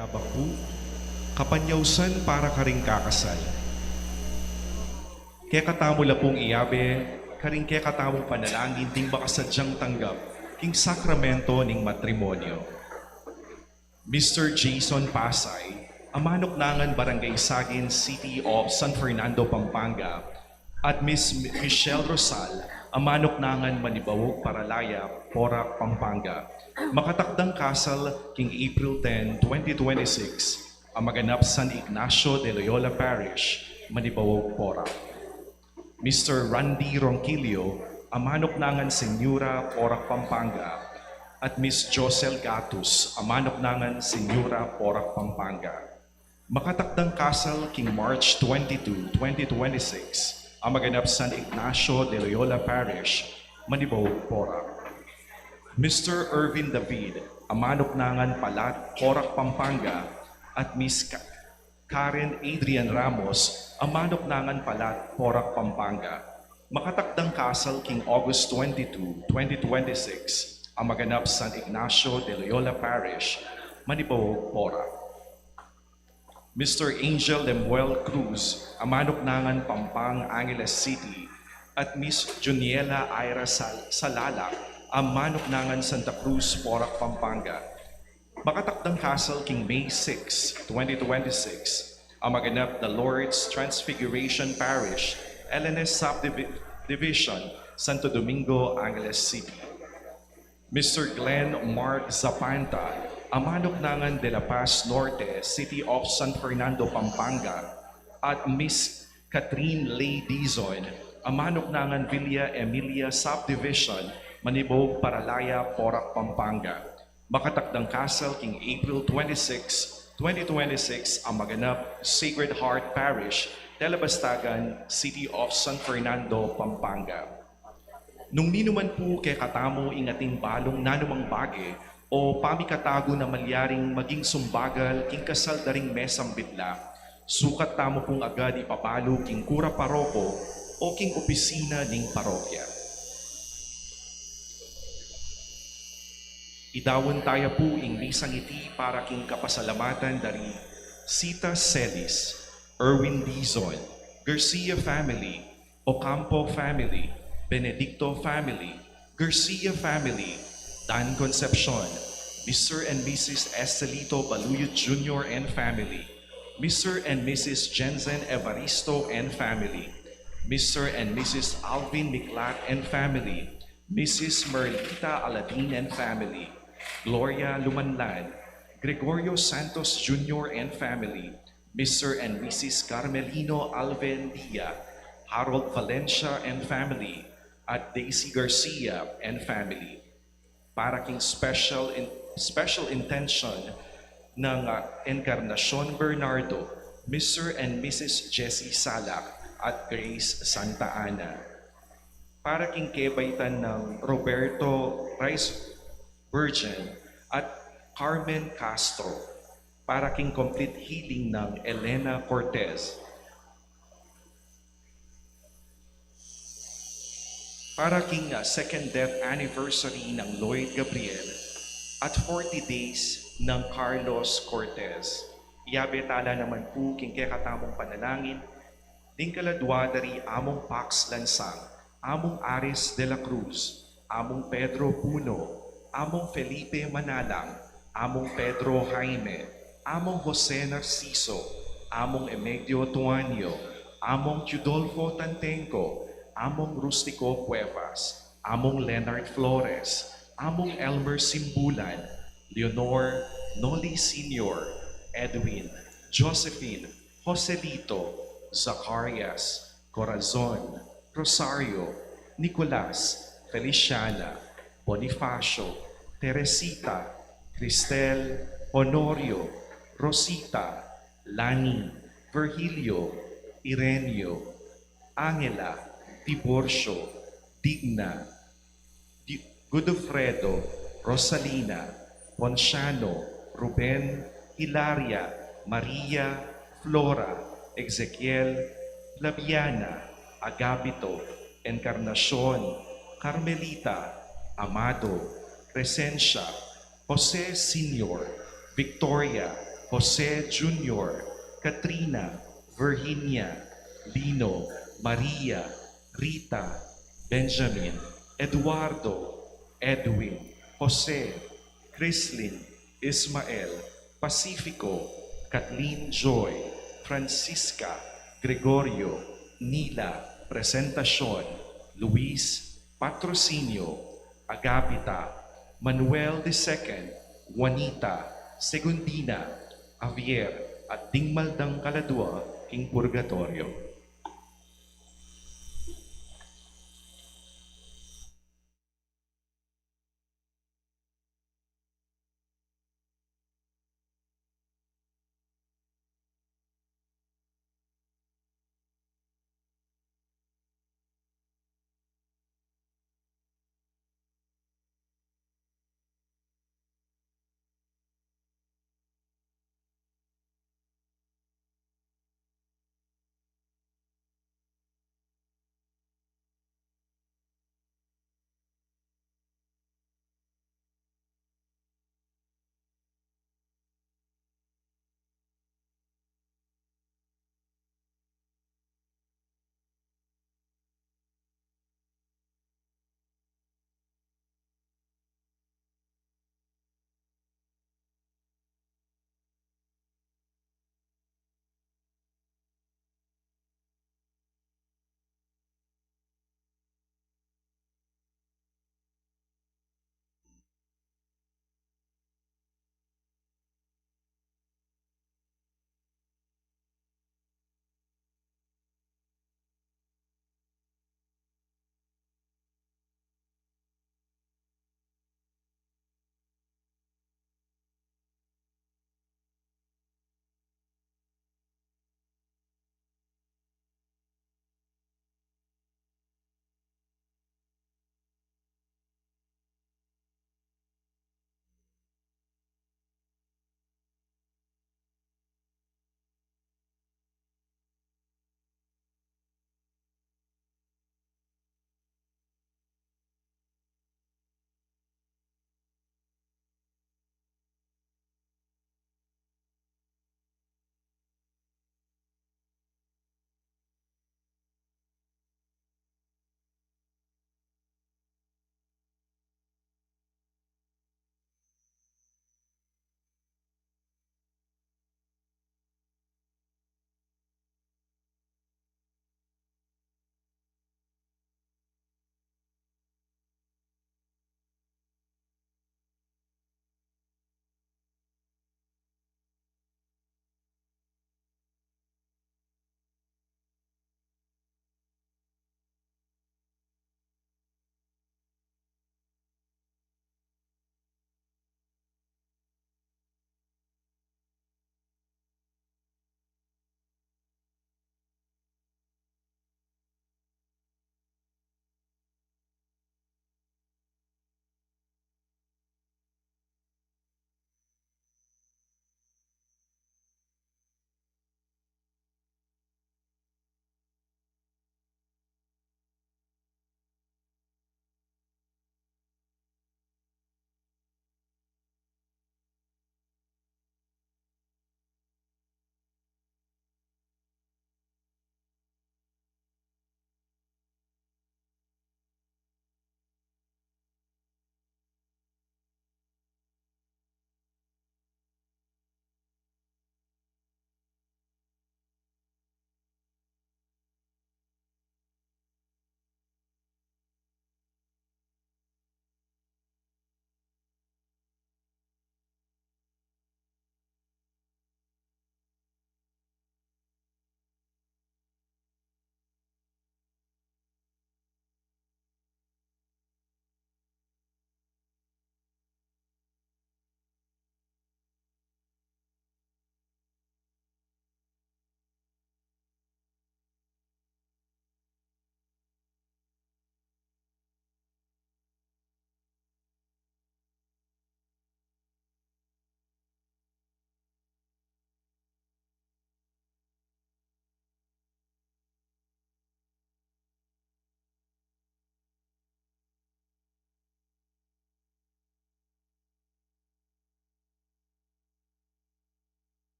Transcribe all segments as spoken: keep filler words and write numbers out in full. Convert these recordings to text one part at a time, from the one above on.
Abak pu, kapanyausan para karing kakasal. Kekatamu la pung iyabe karing kekatamung panalangin ding makasadyang tanggap king sakramento ning matrimonyo. Mister Jason Pasay, a manuknangan Barangay Sagin, City of San Fernando, Pampanga, at Miss Mi-, Michelle Rosal, a manuknangan Manibaug Paralaya, Porac, Pampanga. Makatakdang kasal king April ten, twenty twenty-six, a maganap San Ignacio de Loyola Parish, Manibaug, Porac. Mister Randy Ronquillo, a manuknangan Senyora, Porac, Pampanga, at Miss Josel Gatus, a manuknangan Senyora, Porac, Pampanga. Makatakdang kasal king March twenty-two, twenty twenty-six, a maganap San Ignacio de Loyola Parish, Manibaug, Porac. Mister Ervin David, a manuknangan Palat, Porac, Pampanga, at Miss Ka-, Karen Adrian Ramos, a manuknangan Palat, Porac, Pampanga. Makatakdang kasal king August twenty-two, twenty twenty-six, a maganap San Ignacio de Loyola Parish, Manibaug, Porac. Mister Angel Lemuel Cruz, a manuknangan Pampang, Angeles City, at Miss Juniela Ira Sal-, Salalac, a manuknangan Santa Cruz, Porac, Pampanga. Makatakdang kasal king May six, twenty twenty-six, a maganap the Lord's Transfiguration Parish, L N S Subdivi-, Division, Santo Domingo, Angeles City. Mister Glenn Mark Zapanta, a manuknangan de La Paz Norte, City of San Fernando, Pampanga, at Miss Catherine Lay Dizon, a manuknangan Villa Emilia Subdivision, Manibaug Paralaya, Porac, Pampanga. Makatakdang kasal king April twenty-six, twenty twenty-six, a maganap Sacred Heart Parish, Telebastagan, City of San Fernando, Pampanga. Nung ninuman pu kekatamu ing atin balung nanumang bage o pamikatagun a malyaring maging sumbagal king kasal da ring mesambit la, sukat tamu pung agad ipabalu king kura paroko o king opisina ning parokya. Idaun taya pu ing misang iti para king kapasalamatan da ri Sita Celis, Erwin Dizon, Garcia family, Ocampo family, Benedicto family, Garcia family, Dan Concepcion, Mister and Missus Estelito Baluyot Junior and family, Mister and Missus Jensen Evaristo and family, Mister and Missus Alvin Miklat and family, Missus Merlita Aladin and family, Gloria Lumanlan, Gregorio Santos Junior and family, Mister and Missus Carmelino Alven Dia, Harold Valencia and family, at Daisy Garcia and family. Para king special in-, special intention ng, ah, Encarnacion Bernardo, Mister and Missus Jessie Salak, at Grace Santa Ana. Para king kebaitan ng Roberto Rice Virgin at Carmen Castro. Para king complete healing ng Elena Cortez. Para king, ah, second death anniversary ng Lloyd Gabriel at forty days ng Carlos Cortez. Iyabe tala naman pu king kekatamung panalangin ding kaladwa da ri Among Pax Lansang, Among Aris de la Cruz, Among Pedro Puno, Among Felipe Manalang, Among Pedro Jaime, Among Jose Narciso, Among Emegdio Tuanio, Among Teodolfo Tantenco, Among Rustico Cuevas, Among Leonard Flores, Among Elmer Simbulan, Leonor, Noli Senior, Edwin, Josephine, Joselito, Zacarias, Corazon, Rosario, Nicolas, Feliciana, Bonifacio, Teresita, Cristel, Honorio, Rosita, Lani, Virgilio, Irenio, Angela, Tiburcio, Digna, Di-, Godofredo, Rosalina, Ponciano, Ruben, Hilaria, Maria, Flora, Ezequiel, Flaviana, Agapito, Encarnacion, Carmelita, Amado, Crescencia, Jose Senior, Victoria, Jose Junior, Katrina, Virginia, Lino, Maria, Rita, Benjamin, Eduardo, Edwin, Jose, Chrislyn, Ismael, Pacifico, Kathleen Joy, Francisca, Gregorio, Nila, Presentacion, Luis, Patrocinio, Agapita, Manuel the second, Juanita, Segundina, Javier, at ding mal dang kaladua king purgatorio.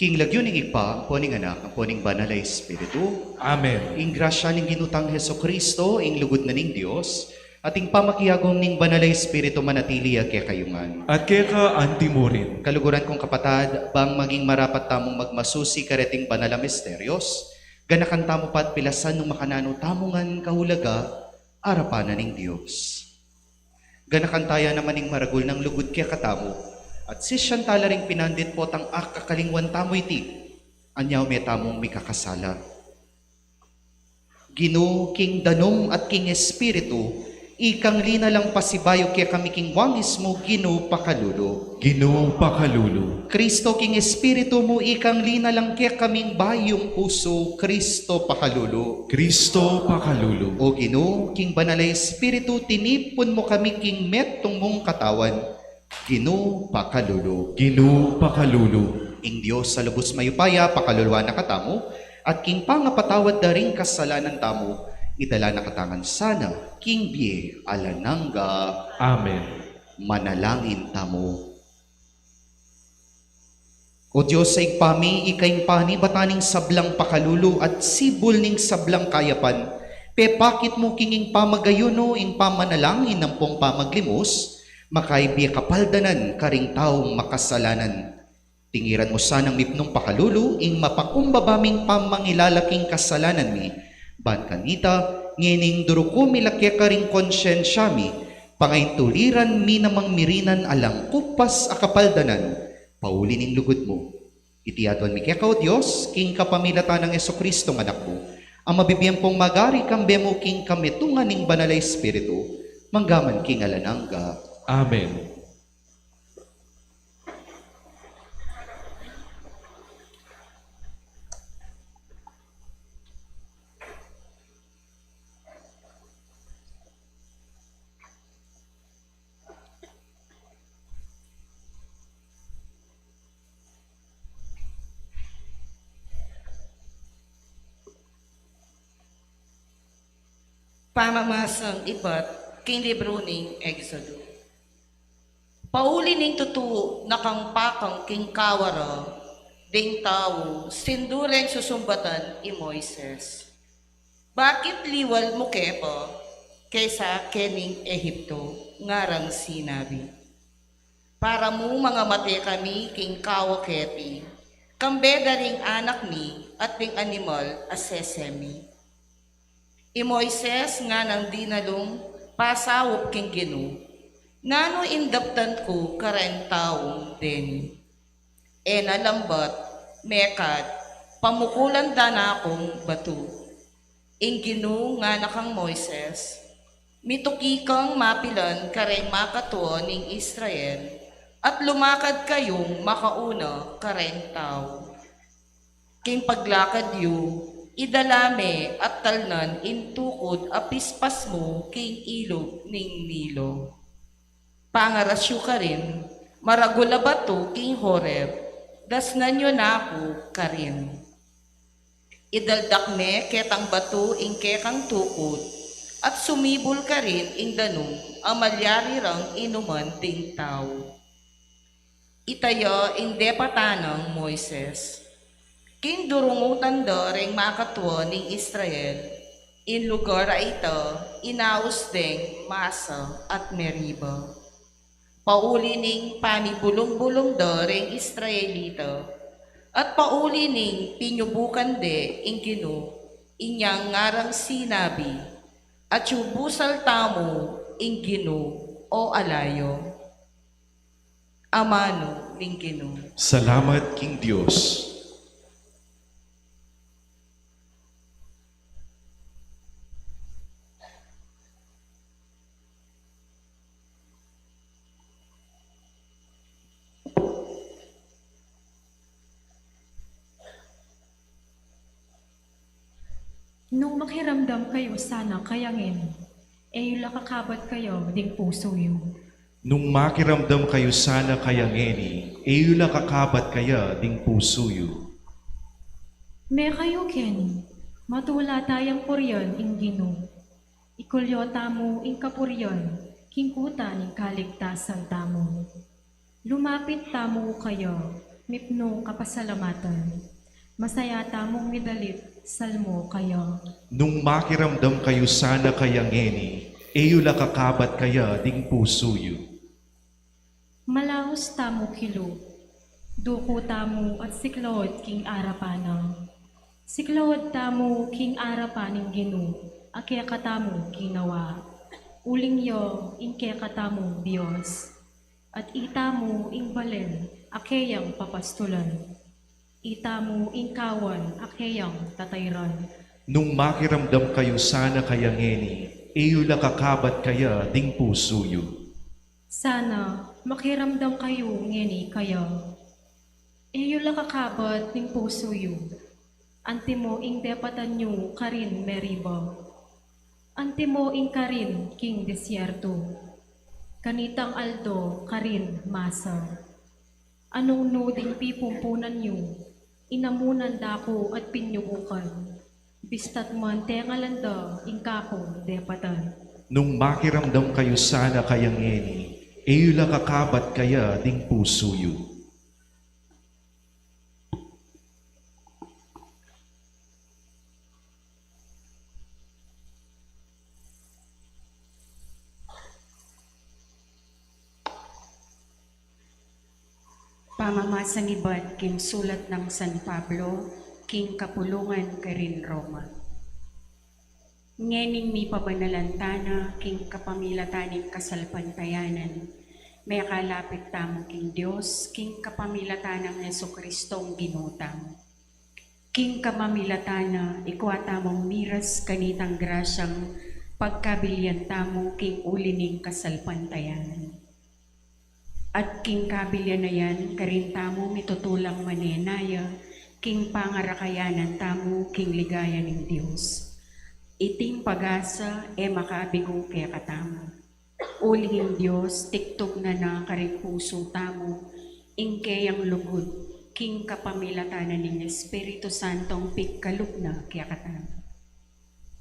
King lagyu ning Ibpa, ampo ning Anak, ampo ning Banal a Espiritu. Amen. Ing grasya ning Ginu tang Jesucristo, ing lugud na ning Dios, at ing pamakiagum ning Banal a Espiritu manatili ya kekayu ngan. At keka antimurin. Kaluguran kung kapatad, bang maging marapat tamung magmasusi kareting banal a misterios, ganakan tamu pa at pilasan nung makananu tamu ngan kaulaga arapan na ning Dios. Ganakan taya naman ing maragul nang lugud kekatamu, at sisian tala ring pinandit potang akakalingwan tamu iti, anya ume tamung mikakasala. Ginu, king danum at king Espiritu, ikang linalang pasibayu kekami king wangis mu, Ginu, pakalulu. Ginu, pakalulu. Kristo, king Espiritu mu, ikang linalang kekaming bayung pusu, Kristo, pakalulu. Kristo, pakalulu. O Ginu, king Banal a Espiritu, tinipun mu kami king metung mung katawan, Ginu, pakalulu. Ginu, pakalulu. Ing Dios a lubus mayupaya, pakaluluan na katamu, at king pangapatawad da ring kasalanan tamu, idala na katamu ngan sana king bie alang angga. Amen. Manalangin tamu. O Dios a Ibpa mi, ika ing panibatan ning sablang pakalulu at sibul ning sablang kayapan, pepakit mu king ing pamagayunu, ing pamanalangin ampong pamaglimus, makaibie kapaldanan karing taung makasalanan. Tingiran mu sanang mipnung pakalulu ing mapakumbaba ming pamangilala king kasalanan mi, ban kanita, ngening duruku mi la keka ring konsensia mi, pangaintuliran mi namang mirinan alang kupas a kapaldanan, pauli ning lugud mu. Iti aduan mi keka, O Dios, king kapamilatan nang Jesucristo, Anak mu, a mabibie ampong magari kambe mu king kametungan ning Banal a Espiritu, mangga man king alang angga. Amen. Pamamasang ibat king libru ning Exodo. Pauli ning tutu na kang pakang king kawara ding tau, sindu reng susumbatan i Moises. Bakit liwal mu ke pa kesa kening Ehipto? Ngarang sinabi, para mu mangamate kami king kawa keti, kambe da ring anak mi at ding animal a sese mi. I Moises nganang dinalung pasaup king Ginu, nanu ing daptan ku kareng taung deni? E na lambat, mekad, pamukulan da na kung batu. Ing Ginu ngana kang Moises, mituki kang mapilan kareng makatua ning Israel, at lumakad kayung makauna kareng tau. King paglakad yu, idala me at talnan ing tukud a pispas mu king ilug ning Nilo. Pangaras yu karin, maragul a batu king Horeb, dasnan yu na ku karin. Idaldak me ketang batu ing kekang tukud, at sumibul karin ing danum a malyari rang inuman ding tau. Ita ya ing depatan nang Moises. King durungutan da reng makatua ning Israel, ing lugar a ita inaus deng Masa at Meriba. Pauli ning panibulung-bulung da reng Israelita, at pauli ning pinyubukan de ing Ginu, inyang ngarang sinabi, atyu busal tamu ing Ginu o ala yu. Amanu ning Ginu. Salamat king Dios. Nung makiramdam kayu sana kaya ngeni, e yu la kakabat kaya ding pusu yu. Nung makiramdam kayu sana kaya ngeni, e yu la kakabat kaya ding pusu yu. Me kayu keni, matula tayang purian ing Ginu. Ikulyo tamu ing kapurian king kuta ning kaligtasan tamu. Lumapit tamu kaya, Mipnung kapasalamatan. Masaya tamung midalit salmo kaya. Nung makiramdam kayu sana kaya ngeni, e yu la kakabat kaya ding pusu yu. Malaus tamu kilu, duku tamu at siklaud king arapan na. Siklaud tamu king arapan ning Ginu, a kekatamung ginawa. Uling ya ing kekatamung Dios, at itamu ing balen a keyang papastulan. Itamu ing kawan a keyang tatayran. Nung makiramdam kayu sana kaya ngeni, e yu la kakabat kaya ding pusu yu. Sana makiramdam kayu ngeni kaya. E yu la kakabat ding pusu yu. Antimo ing depatan yu karin Meriba. Antimo ing karin king desierto. Kanitang aldo karin Masa. Anung nu ding pipumpunan yu, inamunan da ku at pinyugukan, bista't man tengalan da ing kakung depatan. Nung makiramdam kayu sana kaya ngeni, e yu la kakabat kaya ding pusu yu. Pamamasan ibat king sulat nang San Pablo king kapulungan karin Roma. Ngening mipabanalan tana king kapamilatan ning kasalpantayanan, mekalapit tamu king Dios king kapamilatan nang Jesucristong Ginu tamu. King kapamilatan na, ikwa tamung miras kanitang grasyang pagkabilian tamu king uli ning kasalpantayanan. At king kabilian na yan, karin tamu mitutulang manenaya king pangarakayanan tamu king ligaya ning Dios. Iting pag-asa e makabigu kekatamu. Uling ing Dios, tiktug na na karing pusu tamu ing keyang lugud king kapamilatan na ning Espiritu Santong pigkalub na kekatamu.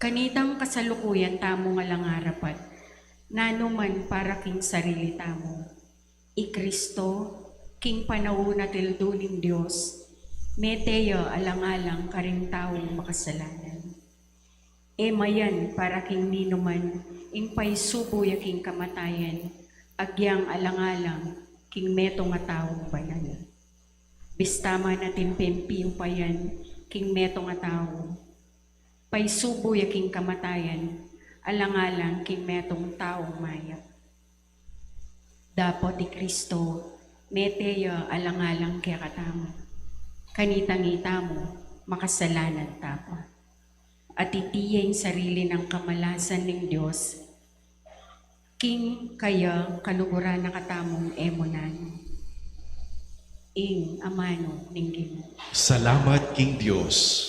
Kanitang kasalukuyan tamung alang arapat, nanu man para king sarili tamu. I Kristo, king panaun at ildu ning Dios, mete ya alang-alang karing taung makasalanan. E mayan para king ninuman ing paisubu ya king kamatayan, agyang alang-alang king metung a taung banal. Bista man atin pin piupayan king metung a tau, paisubu ya king kamatayan, alang-alang king metung taung mayap. Dapot i Kristo, mete ya alang-alang kekatamu. Kanitang itamu, makasalanan ta pa. At iti ya ing sarili nang kamalasan ning Dios, king kaya kaluguran na katamung e mu nanu. Ing amanu ning Ginu. Salamat king Dios.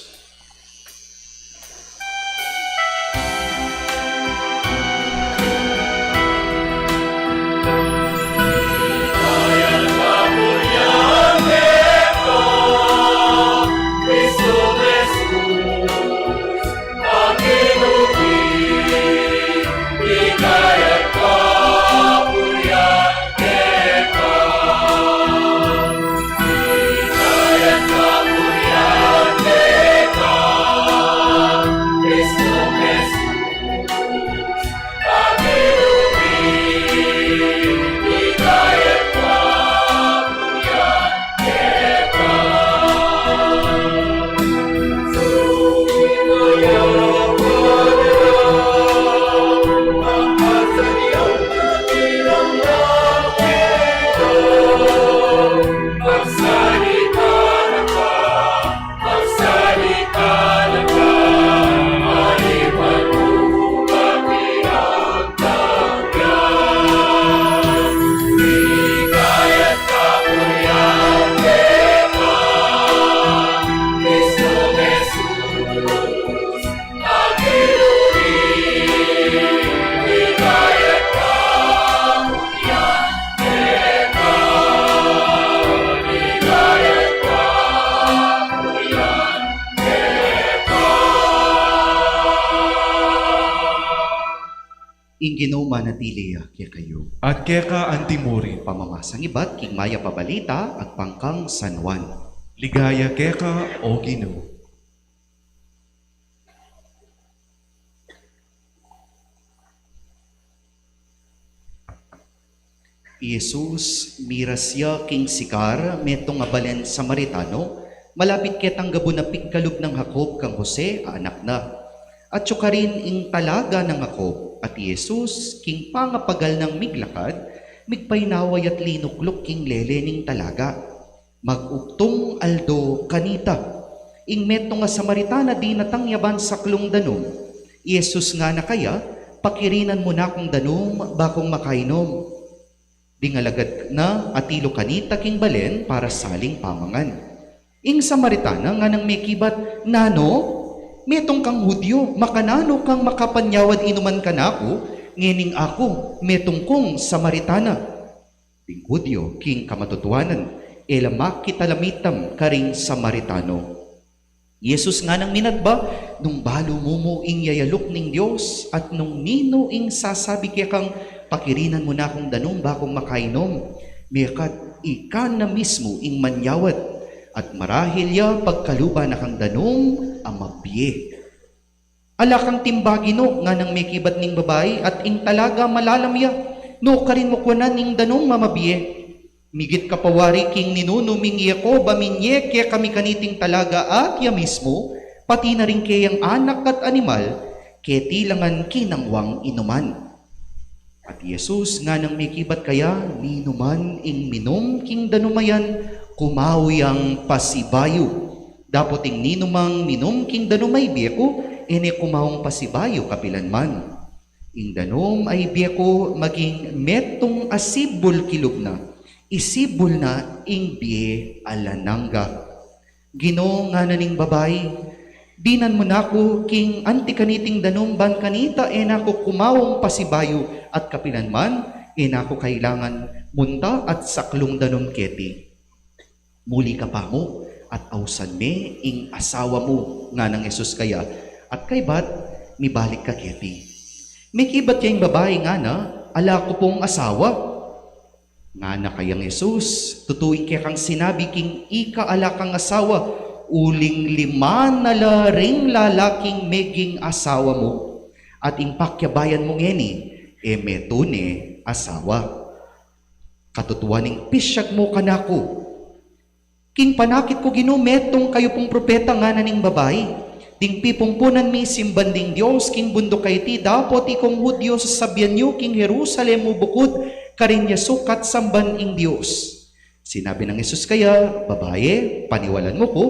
Ginu manatili ya kekayu. At keka antimurin. Pamamasang ibat king mayap a balita agpang kang San Juan. Ligaya keka, O Ginu. I Jesus, miras ya king Sicar, metung a balen Samaritano, malapit ketang gabun a pigkalub nang Jacob kang Jose a anak na. Atyu karin ing talaga nang Jacob, at i Jesus, king pangapagal nang miglakad, migpainawa ya't linukluk king lele ning talaga. Magugtung aldo kanita, ing metung a Samaritana dinatang ya ban saklung danum. I Jesus ngana kaya, "Pakirinan mu na kung danum, ba kung makainum." Ding alagad na atilu kanita king balen para saling pamangan. Ing Samaritana nganang mekibat, "Nanu, metung kang Judio, makananu kang makapanyawad inuman kanaku, ngening aku, metung kung Samaritana?" Ding Judio, king kamatutuanan, e la makitalamitam karing Samaritano. I Jesus nganang minatba, "Nung balu mu mu ing yayaluk ning Dios, at nung ninu ing sasabi kekang, 'Pakirinan mu na kung danum, ba kung makainum,' mekat ika na mismu ing manyawad, at marahil ya pagkaluban na kang danum a mabie." "Ala kang timba, Ginu," nganang mekibat ning babai, "at ing talaga malalam ya. Nukarin mu kuanan ing danum a mabie? Migit ka pa wari king ninunu ming Jacob a minye kekami kaniting talaga, at ya mismu, pati na ring keyang anak at animal, keti la ngan kinang wang inuman." At i Jesus nganang mekibat kaya, "Ninuman ing minum king danum a yan, kumau yang pasibayu. Dapot ing ninumang minum king danum a ibie ku, e ne kumaung pasibayu kapilan man. Ing danum a ibie ku maging metung a sibul kilub na, isibul na ing bie alang angga." "Ginu," ngana ning babai, "dinan mu na ku king anti kaniting danum, ban kanita e na ku kumaung pasibayu, at kapilan man e na ku kailangan munta at saklung danum keti." "Muli ka pa mu, at ausan me ing asawa mu," nganang Jesus kaya, "at kaybat mibalik ka keti." Mekibat ya ing babai, ngana, "Ala ku pung asawa." Ngana kayang Jesus, "Tutu ing kekang sinabi king ika ala kang asawa, uling lima na la ring lalaking meging asawa mu, at ing pakiabayan mu ngeni, e me tune asawa. Katutuan ing pisyag mu kanaku." "King panakit ku, Ginu, metung kayu pung propeta," ngana ning babai. "Ding pipumpunan mi simban ding Dios king bunduk a iti, dapot ikong Judio sasabian yu king Jerusalem mu bukud karin ya sukat samban ing Dios." Sinabi nang Jesus kaya, "Babai, paniwalan mu ku,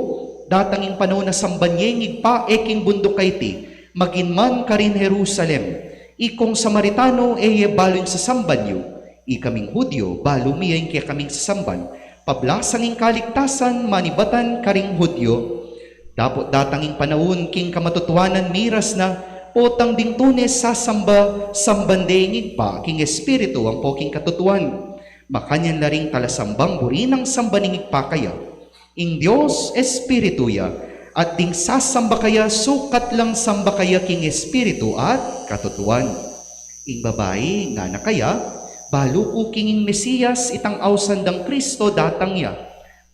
datang ing panaun a samban ye ing Ibpa e king bunduk a iti, maging man karin Jerusalem. Ikong Samaritano e ye balu ing sasamban yu, ikaming Judio balu mi ya ing kekaming sasamban, pablasang ing kaligtasan manibatan karing Judio. Dapot datang ing panaun king kamatutuanan miras na, potang ding tune sasamba, samban de ing Ibpa king Espiritu ampo king katutuan. Makanyan la ring talasambang buri nang samban ing Ibpa kaya. Ing Dios Espiritu ya, at ding sasamba kaya sukat lang samba kaya king Espiritu at katutuan." Ing babai ngana kaya, "Balu ku king ing Mesias, itang ausan dang Kristo, datang ya.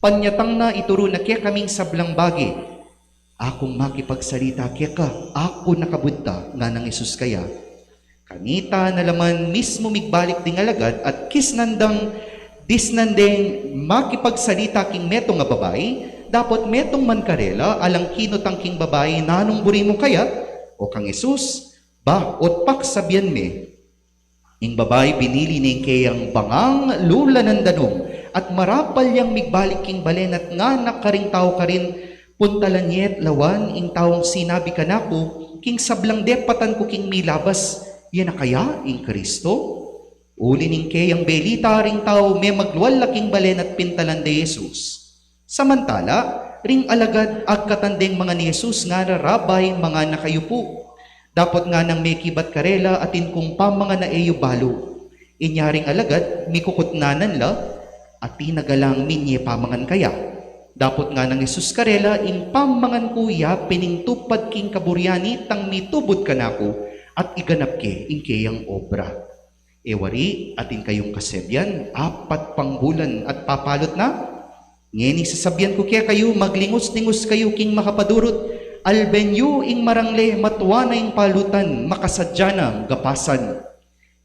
Panyatang na ituru na kekaming sablang bage." "Akung makipagsalita keka, aku nakabudta," nganang Jesus kaya. Kanita na la man mismu migbalik ding alagad at kisnan dang disnan deng makipagsalita king metung a babai, dapot metung man karela alang kinutang king babai, "Nanung buri mu kaya?" O kang Jesus, "Ba, o't paksabian me." Ing babai binili ne ing keyang bangang lulanan danum, at marapal yang migbalik king balen at ngana karing tau karin, "Puntalan ye't lawan ing taung sinabi kanaku king sablang depatan ku king milabas, ya na kaya ing Kristo?" Uli ning keyang belita ring tau, memaglual la king balen at pintalan de Jesus. Samantala, ring alagad agkatan deng mangan i Jesus, ngara, "Rabbi, mangan na kayu pu." Dapot nganang mekibat karela, "Atin kung pamangan a e yu balu." Inya ring alagad, mikukutnanan la, atin na galang minye pamangan kaya. Dapot nganang Jesus karela, "Ing pamangan ku ya pin ing tupad king kaburian nitang mitubud kanaku, at iganap ke ing keyang obra. E wari, atin kayung kasebian, apat pang bulan at papalut na? Ngeni sasabian ku kekayu, maglingus-lingus kayu king makapadurut, alben yu ing marangle, matua na ing palutan, makasadya nang gapasan.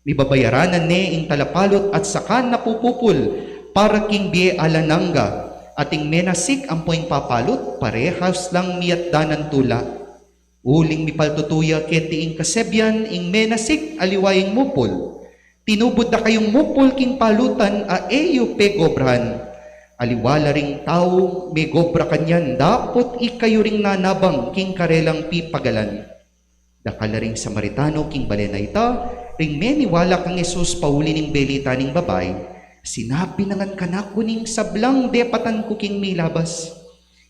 Mibabayaranan ne ing talapalut at saka na pupupul, para king bie alang angga, at ing menasik ampo ing papalut, parehas lang miyatdanan tula. Uling mipaltutu ya keti ing kasebian, ing menasik aliwa ing mupul. Tinubud da kayung mupul king palutan a e yu pegobrahan. Aliwa la ring tau megobra kanyan, dapot ikayu ring nanabang king karelang pipagalan. Dakal la ring Samaritano king balen a ita, ring meniwala kang Jesus pauli ning belita ning babai, sinabi na ngan kanaku ning sablang depatan ku king milabas.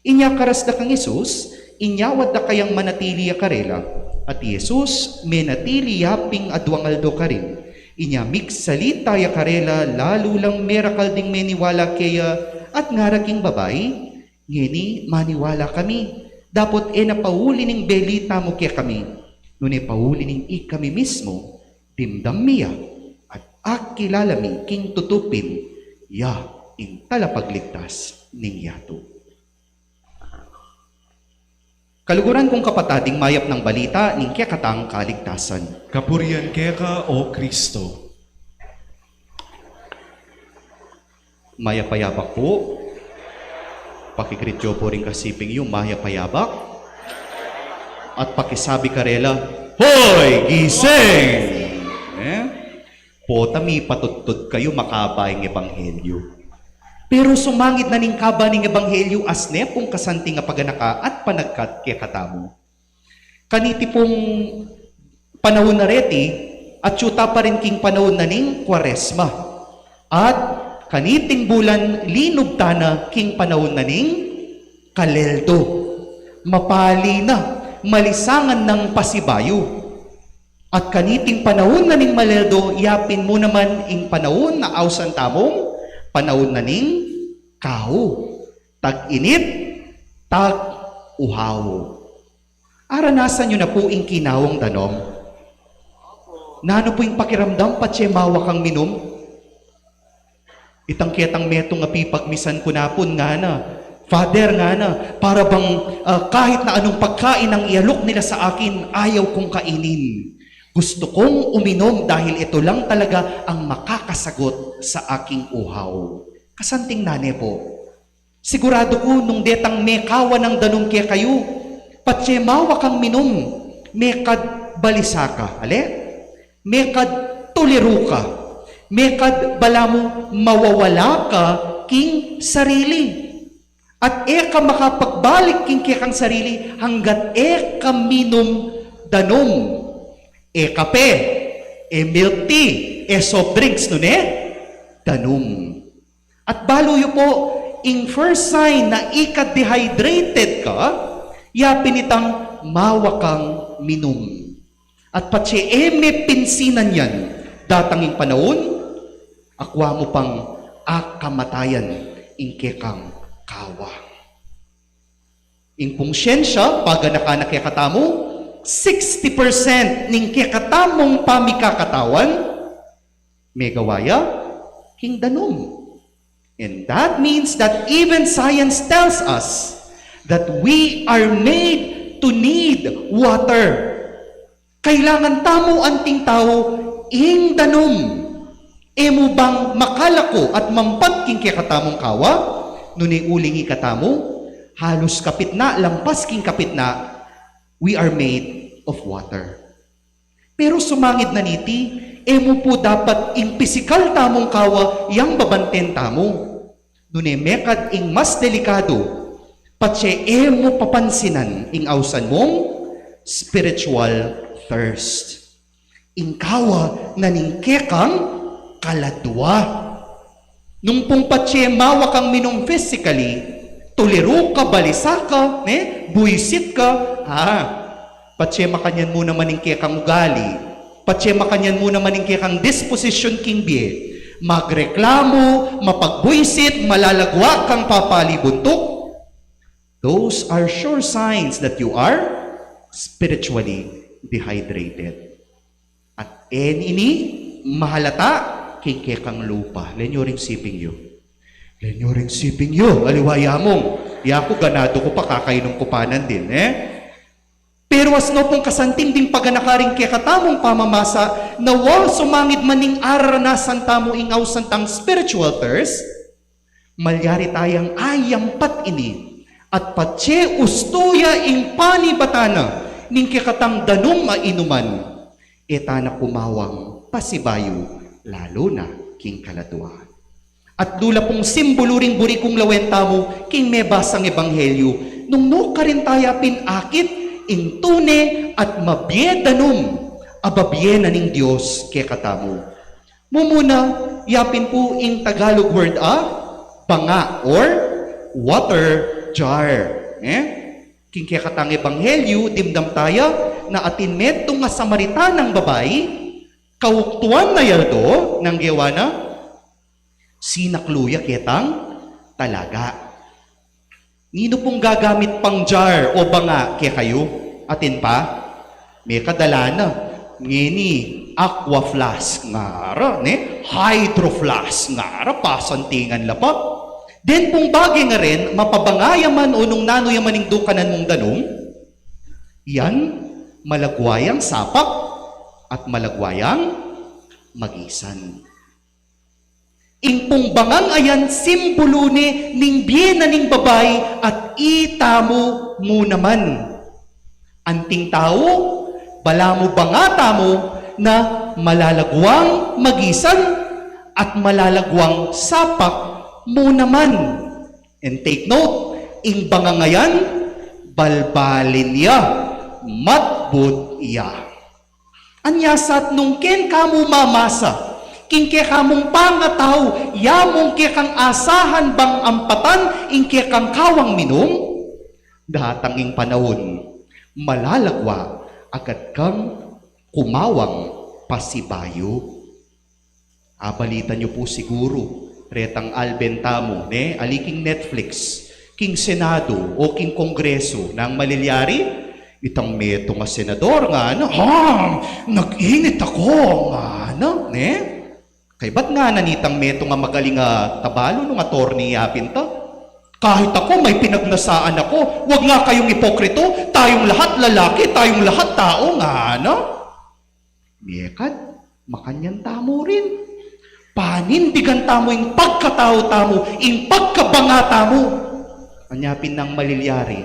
Inya karas da kang Jesus, inyawad da kayang manatili ya karela, at i Jesus menatili ya ping aduang aldo karin. Inya migsalita ya karela, lalu lang merakal ding meniwala keya, at ngara king babai, ngeni maniwala kami, dapot e na pauli ning belita mu kekami, nune pauli ning ikami mismu, dimdam mi ya, at akilala mi king tutu pin, ya ing talapagligtas ning yatu. Kaluguran kung kapatad, ing mayap nang balita ning kekatang kaligtasan. Kapurian keka, O Kristo. Mayap a yabak pu. Pakigreet yu pu ring kasiping yu, mayap a yabak. At pakisabi karela, "Hoy, gising!" E? Pota mipatudtud kayu makaba ing ebanghelyu. Pero sumangid na ning kaba ning ebanghelyu, asne pung kasanting a paganaka at panagkat kekatamu. Kaniti pung panaun a reti, atyu ta pa rin king panaun na ning Kuaresma. At kaniting bulan, linub ta na king panaun na ning Kaleldo. Mapali na, malisangan nang pasibayu. At kaniting panaun na ning Maleldo, yapin mu naman ing panaun a ausan tamung panaun na ning kau. Tag-init, tag-uhaw. Aranasan yu na pu ing kinawang danum? Nanu pu ing pakiramdam patse mawa kang minum? Itang ketang metung a pipagmisan ku na pu ngana, "Father," ngana, "para bang, ah, kahit na anong pagkain ang ialok nila sa akin, ayaw kong kainin. Gusto kong uminom dahil ito lang talaga ang makakasagot sa aking uhaw." Kasanting na ne pu. Siguradu ku nung detang mekawa nang danum kekayu, patse mawa kang minum, mekad balisa ka, ale? Mekad tuliru ka, mekad balamu mawawala ka king sarili. At e ka makapagbalik king kekang sarili hanggat e ka minum danum. E kape, e milk tea, e soft drinks, nune? Danum. At balu yu pu, ing first sign na ika dehydrated ka, yapin itang mawa kang minum. At patse e me pinsinan yan, datang ing panaun, akua mu pang akamatayan ing kekang kawa. Ing pung siensia, paganaka na kekatamu, sixty percent ning kekatamung pamikakatawan, megawa ya king danum. And that means that even science tells us that we are made to need water. Kailangan tamu anting tau ing danum. E mu bang makalaku at mampat king kekatamung kawa? Nune uling ikatamu, halus kapitna, lampas king kapitna, we are made of water. Pero sumangid na niti, e mu pu dapat ing pisikal tamung kawa yang babanten tamu. Nune mekad ing mas delikadu, patse e mu papansinan ing ausan mung spiritual thirst. Ing kawa na ning kekang kaladua. Nung pung patse mawa kang minum physically, tuliru ka, balisa ka, ne? Buisit ka, ha? Patse makanyan mu naman ing kekang ugali. Patse makanyan mu naman ing kekang disposition king bie. Magreklamu, mapagbuisit, malalagua kang papali buntuk. Those are sure signs that you are spiritually dehydrated. At e ini mahalata king kekang lupa. Lenyo ring siping yu. Lenyo ring siping yu. Aliwa ya mung, yaku ganadu ku pa, kakainum ku pa nandin, e? Pero asno pung kasanting ding paganaka ring kekatamung pamamasa, nawa sumangid man ning araranasan tamu ing ausan tang spiritual thirst, malyari tayang ayampat ini, at patse ustu ya ing panibatan na ning kekatang danum a inuman, e ta na kumawang pasibayu, lalu na king kaladua. At dula pung simbulu ring buri kung lawen tamu king mebasang ebanghelyu, nung nukarin ta ya pin akit ing tune at mabie danum a babie na ning Dios kekatamu. Mumuna, ya pin pu ing Tagalog word a banga or water jar. E? King kekatang ebanghelyu, dimdam ta ya na atin metung a Samaritanang babai, kauktuan na yaldo, nung gewa na, sinaklu ya ketang talaga. Ninu pung gagamit pang jar o banga kekayu? Atin pa? Mekad ala na. Ngeni, aqua flask ngara, ne? Hydro flask ngara, pasantingan la pa. Deng pung bage ngaren, mapabanga ya man o nung nanu ya man ing dukanan mung danum, yan, malagwa yang sapak at malagwa yang magisan. Ing pung bangang ayan simbulu ne ning bie na ning babai at itamu mu naman. Anting tau, balamu banga tamu na malalagwang magisan at malalagwang sapak mu naman. And take note, ing bangang ayan, balbalin ya, matbut ya. Anya sa at nung ken kamu mamasa king kekamung pangatau, ya mung kekang asahan bang ampatan ing kekang kawang minum, datang ing panaun, malalagwa agad kang kumawang pasibayu. Abalitan yu pu siguru retang alben tamu, ne, ali king Netflix, king Senado o king Kongresu, nang malilyari, itang metung a senador ngana, ha, nag-init ako, ngana, ne? Kaybat ngana nitang metung a magaling a tabalu nung atorni ya pin ta, kahit ako, may pinagnasaan ako. Wag nga kayung ipokrito, tayong lahat lalaki, tayong lahat tau, ngana. Mekad, makanyan tamu rin. Panindigan tamu ing pagkatau tamu, ing pagkabanga tamu. Anya pin nang malilyari,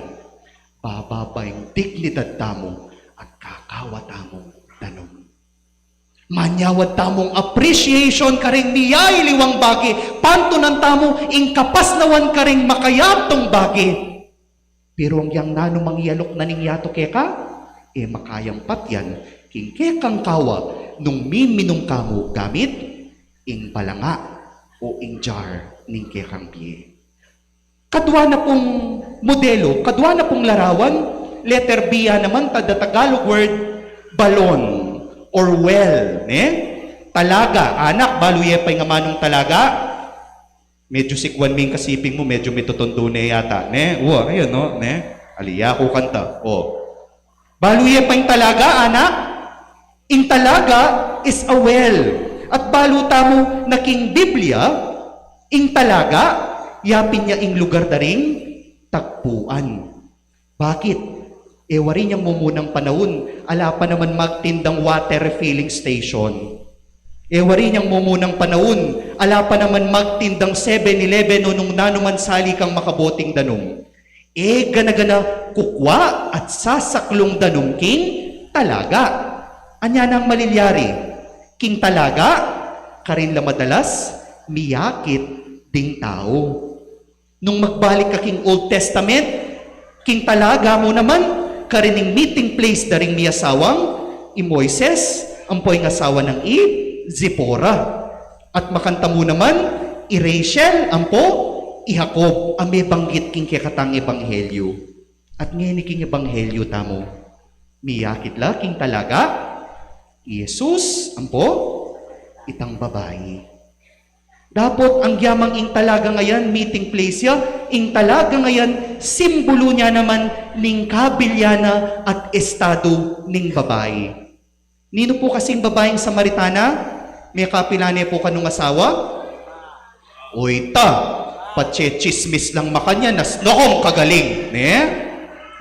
bababa ing dignidad tamu at kakawa tamung danum. Manyawad tamung appreciation karing miyailiwang bage, pantunan tamu ing kapasnawan karing makayaptung bage. Pero agyang nanumang iyaluk na ning yatu keka, e makayampat yan king kekang kawa nung miminum kamu gamit ing balanga o ing jar ning kekang bie. Kadua na pung modelo, kadua na pung larawan, letter B ya naman, ta the Tagalog word, balon or well, ne? Talaga, anak, balu ye pa ing amanung talaga? Medyo sikuan me ing kasiping mu, medyo mitotondo ne yata, ne? Wa, ayun, no, ne? Ali, yaku kanta, o. Balu ye pa ing talaga, anak? Ing talaga is a well. At balu tamu na king Biblia, ing talaga, yapin ya ing lugar da ring tagpuan. Bakit? E wari nyang mumunang panaun, ala pa naman magtindang water refilling station. E wari nyang mumunang panaun, ala pa naman magtindang Seven Eleven o nung nanu man sali kang makaboting danum. E gana-gana kukwa at sasaklung danum king talaga. Anya nang malilyari, king talaga, karin la madalas miyakit ding tau. Nung magbalik ka king Old Testament, king talaga mu naman, karin ing meeting place da ring miasawang i Moises, ampo ing asawa nang i Zipora. At makanta mu naman, i Rachel, ampo i Jacob, a mebanggit king kekatang ebanghelyu. At ngeni king ebanghelyu tamu, miyakit la king talaga i Jesus, ampo itang babai. Dapot agyang ing talagang ayan meeting place ya, ing talagang ayan simbulu ne naman ning kabilyan na at estadu ning babai. Ninu pu kasing babaing Samaritana? Mekapila ne pu kanung asawa? Uy ta, patse tsismis lang makanyan, nasnokong kagaling, ne?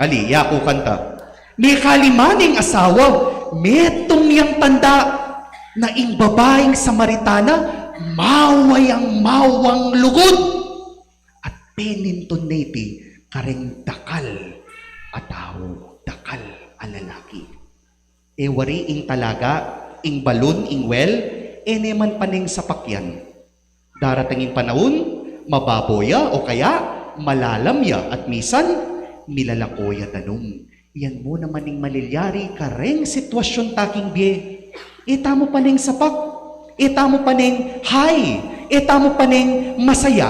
Ali, yaku kanta. Mekalima neng asawa, metung yang tanda na ing babaing Samaritana, mawa yang mawang lugud. At penintun ne iti kareng dakal a tau, dakal a lalaki. E wari ing talaga, ing balun, ing well, e ne man paneng sapak yan. Darating ing panaun, mababo ya o kaya malalam ya at misan milalako ya danum. Yan mu naman ing malilyari kareng sitwasyun ta king bie. E tamu paneng sapak, e tamu paneng high, e tamu paneng masaya.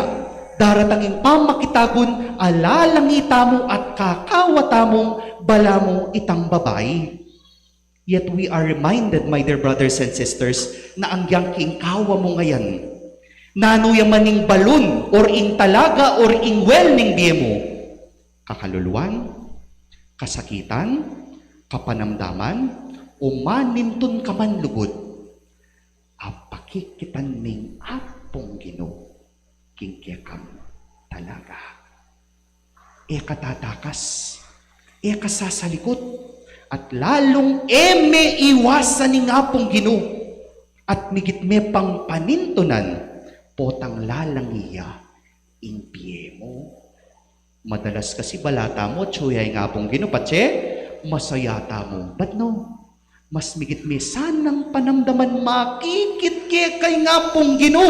Darating ing pamakitagun, alalangi tamu at kakawa tamung balamu itang babai. Yet we are reminded, my dear brothers and sisters, na anggiyang king kawa mu ngayan, nanu ya man ing balun, or ing talaga, or ing well ning bie mu, kakaluluan, kasakitan, kapanamdaman, o manintun ka man lugud, apakikitan ning Apung Ginu king kekang talaga. E ka tatakas, e ka sasalikut, at lalung e me iwasan ning Apung Ginu, at migit me pang panintunan, potang lalangi ya ing bie mu. Madalas kasi bala tamu, atsu ya ing Apung Ginu, patse masaya tamu. But no, mas migit me sanang panamdaman makikit keka ing Apung Ginu.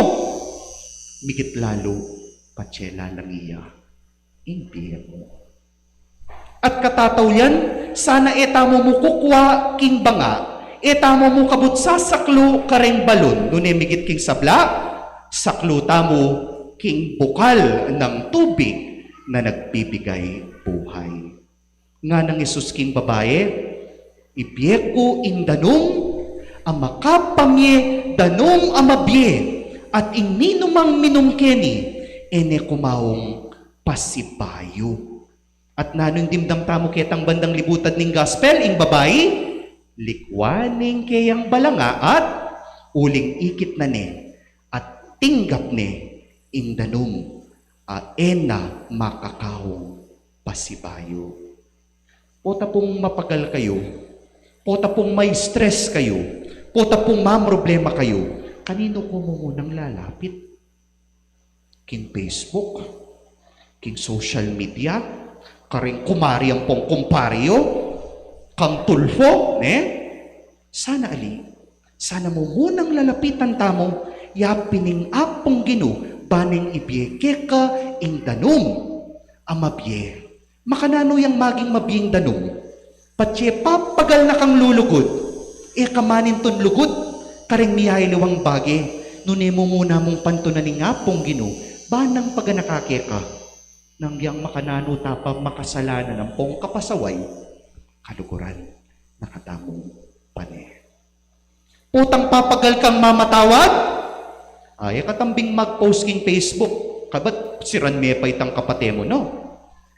Migit lalu, patse lalangi ya ing bie mu. At katataulian, sana e tamu mu kukua king banga, e tamu mu kabud sasaklu kareng balun, nune migit king sabla, saklu tamu king bukal ng tubig na nagbibigay buhay. Nganang Jesus king babai, ibie ku ing danum a makapamie danum a mabie, at ing ninumang minum keni, e ne ku maung pasibayu. At nanu ing dimdam tamu ketang bandang libutad ning gospel, ing babai, likwan ne ing keyang balanga at uling ikit na ne, at tinggap ne ing danum a e na makakaung pasibayu. Pota pung mapagal kayu, pota pung ma-stress kayu, pota pung mamroblema kayu, kaninu ku mu munang lalapit? King Facebook, king social media, karing kumari ampong kumpare yu, kang Tulfo, ne? Sana ali, sana mu munang lalapitan tamu, ya pin ing Apung Ginu, ban neng ibie keka ing danum a mabie. Makananu yang maging mabie ing danum? Patse papagal na kang lulugud, e ka manintun lugud kareng miyaliwang bage, nune mumuna mung pantunan ing Apung Ginu, ban nang paganaka keka. Nang yang makananu ta pa makasalanan ampong kapasaway, kaluguran na katamu pane. Potang papagal kang mamatawad? Ay, e ka tambing mag-post king Facebook, kabat siran me pa itang kapate mu, no?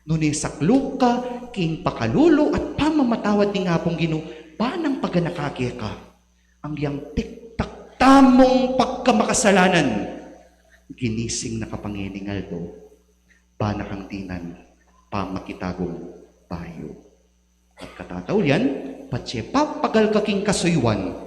Nune saklu ka king pakalulu at pamamatawad ning Apung Ginu, ban nang paganaka keka. Anggiyang tiktak tamung pagkamakasalanan, ginising na ka pa ngening aldo, ban na kang dinan pamakitagum bayu. At katataulian, patse papagal ka king kasuyuan,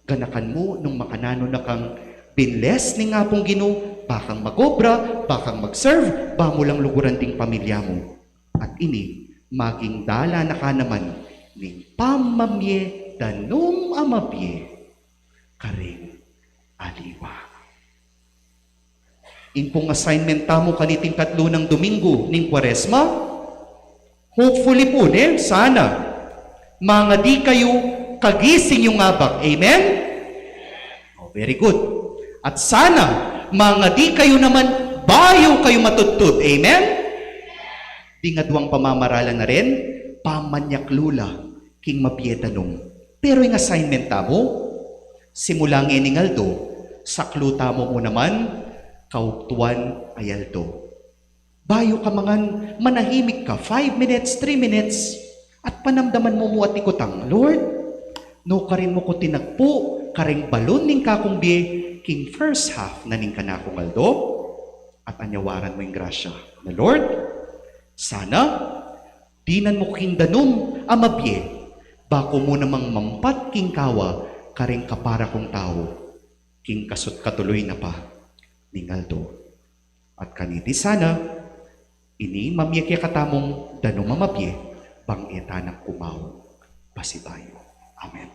ganakan mu nung makananu na kang binles ning Apung Ginu, ba kang mag-obra, ba kang mag-serve, ba mu lang luguran ding pamilya mu. At ini, maging dalan na ka naman ning pamamie danum a mabie karing aliwa. Ing pung assignment tamu kaniting katlu nang Domingo ning Kuaresma, hopefully pu, ne, sana, mangadi kayu kagising yung abak. Amen? Oh, very good. At sana, mangadi kayu naman bayu kayu matudtud. Amen? Ding aduang pamamaralan na rin, pamanyaklula king mabie danum. Pero ing assignment tamu, simula ngening aldo, saklu tamu mu naman kauktuan a aldo. Bayu ka mangan, manahimik ka, five minutes, three minutes, at panamdaman mu mu at ikutang, Lord, Nukarin mu ku tinagpu kareng balun ning kakung bie king first half na ning kanakung aldo, at anyawaran mu ing grasya na, Lord. Sana dinan mu ku king danum a mabie, baku mu namang mampat king kawa kareng kapara kung tau king kasut katuluy na pa ning aldo. At kaniti sana, ini mamie kekatamung danum a mabie, bang e ta na kumaung pasibayu. Amen.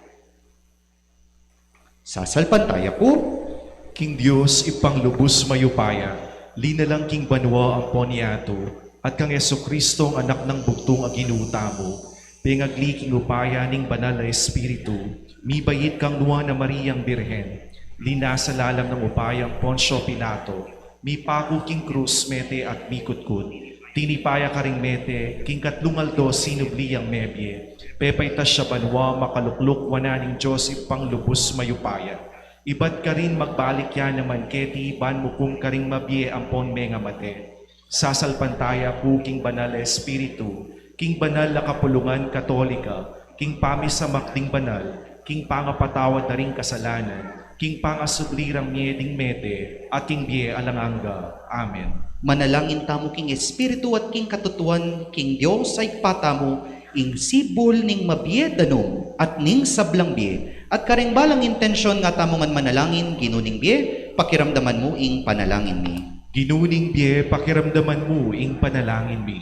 Sasalpantaya ku king Dios Ibpang lubus mayupaya, linalang king banua ampon yatu, at kang Jesucristo, Anak nang bugtung a Ginu tamu, pengagli king upaya ning Banal a Espiritu, mibait kang Nuan a Mariang Birhen, linasa lalam nang upaya nang Poncio Pilato, mipaku king krus, mete at mikutkut, tinipa ya karing mete, king katlung aldo sinubli yang mebie, pepaitas ya banua, makalukluk wanan ning Dios Ibpang lubus mayupaya. Ibat karin magbalik ya naman keti ban mukum karing mabie ampon mengamate. Sasalpantaya ku king Banal a Espiritu, king banal a kapulungan Katolika, king pamisamak ding banal, king pangapatawad da ring kasalanan, king pangasubli rang mie ding mete, at king bie alang angga. Amen. Manalangin tamu king Espiritu at king katutuan, king Dios a Ibpa tamu, ing sibul ning mabie danum at ning sablang bie, at kareng balang intensyon nga tamu ngan manalangin. Ginu ning bie, pakiramdaman mu ing panalangin mi. Ginu ning bie, pakiramdaman mu ing panalangin mi.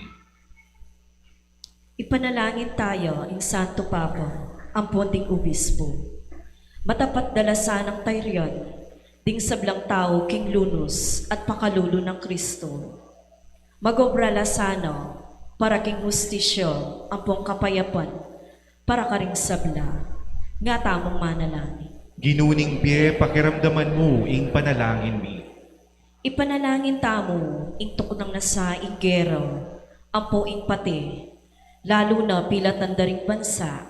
Ipanalangin taya ing Santo Papa ampon ding Obispo. Matapat da la sanang tayrian ding sablang tau king lunus at pakalulu nang Kristo. Magobra la sana para king hustisya ampon kapayapan para karing sabla. Nga tamung manalangin. Ginu ning bie, pakiramdaman mu ing panalangin mi. Ipanalangin tamu ing tuknang nasa ing gera ampo ing pate, lalu na pilatan da ring bansa.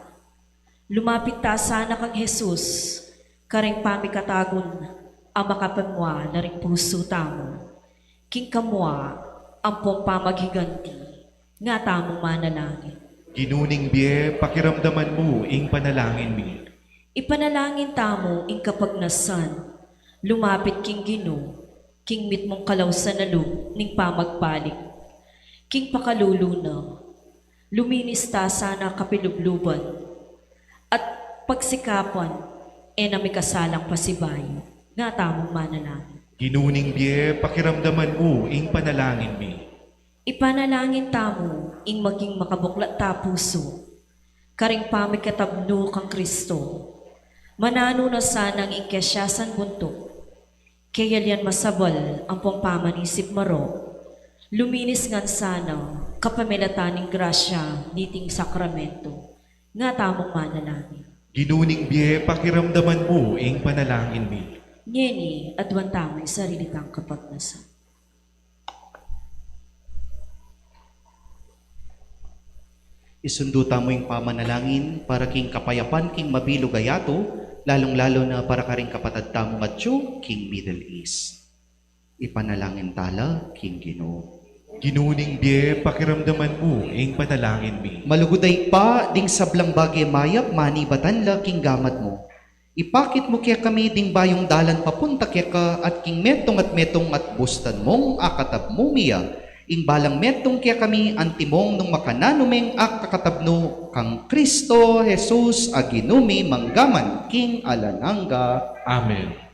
Lumapit ta sana kang Jesus, kareng pamikatagun a makapamua na ring pusu tamu king kamua ampong pamaghiganti. Nga tamung manalangin. Ginu ning bie, pakiramdaman mu ing panalangin mi. Ipanalangin tamu ing kapagnasan lumapit king Ginu, king mitmung kalausan a lub ning pamagbalik. King pakalulu na, luminis ta sana kapilubluban at pagsikapan, e na mikasalang pasibayu. Nga tamung manalangin. Ginu ning bie, pakiramdaman mu ing panalangin mi. Ipanalangin tamu ing maging makabuklat ta pusu karing pamikatabnu kang Kristo. Mananu na sanang ing kesiasan buntuk, keyalian masabal ampong pamanisip maro, luminis ngan sana kapamilatan ning grasya niting sakramento. Nga tamung manalangin. Ginu ning bie, pakiramdaman mu ing panalangin mi. Ngeni, aduan tamu ing sarili tang kapagnasan. Isundu tamu ing pamanalangin para king kapayapan king mabilug a yatu, lalung-lalu na para karing kapatad tamung atyu king Middle East. Ipanalangin ta la king Ginu. Ginu ning bie, pakiramdaman mu ing panalangin mi. Malugud a Ibpa, ding sablang bage mayap manibatan la king gamat mu. Ipakit mu kekami ding bayung dalan papunta keka at king metung at metung at bustan mung akatab mu mi ya ing balang metung kekami antimong nung makananu meng akakatabnu kang Kristo Jesus a Ginu mi mangga man king alang angga. Amen.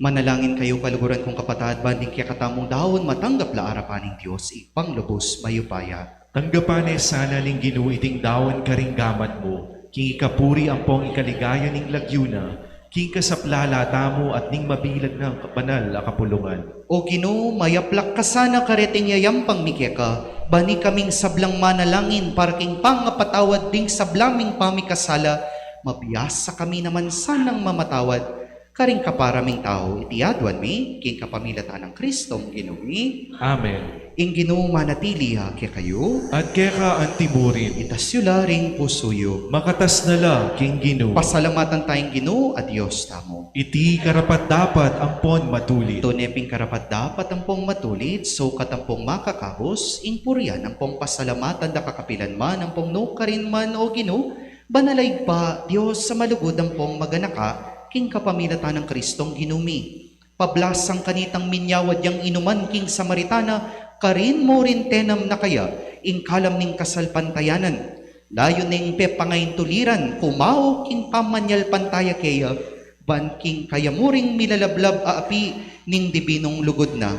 Manalangin kayu, kaluguran kung kapatad, ban ding kekatamung daun matanggap la arapan ning Dios Ibpang lubus mayupaya. Tanggapan ne sana ning Ginu iting daun karing gamat mu, king ikapuri ampong ikaligaya ning lagyu na, king kasaplalan tamu at ning mabilug nang banal a kapulungan. O Ginu, mayaplak ka sana kareting yayampang mi keka, ban ikaming sablang manalangin para king pangapatawad ding sabla ming pamikasala, mabiasa kami naman sanang mamatawad karing kapara ming tau. Iti aduan mi king kapamilatan nang Kristong Ginu mi. Amen. Ing Ginu manatili ya kekayu. At keka antimurin. Itas yu la ring pusu yu. Makatas na la king Ginu. Pasalamatan taya ing Ginu a Dios tamu. Iti karapat-dapat ampon matulid. Tune pin karapat-dapat ampong matulid, sukat ampong makakabus, ing purian ampong pasalamatan da kakapilan man ampong nukarin man, O Ginu, banal a Ibpa, Dios a malugud ampong maganaka, king kapamilatan nang Kristong Ginu mi. Pablasang kanitang minyawad yang inuman king Samaritana, karin mu rin tenam na kaya ing kalam ning kasalpantayanan. Layun ning pepangaintuliran, kumauk king pamanyalpantaya keya, ban king kaya mu ring milalablab a api ning dibinung lugud na.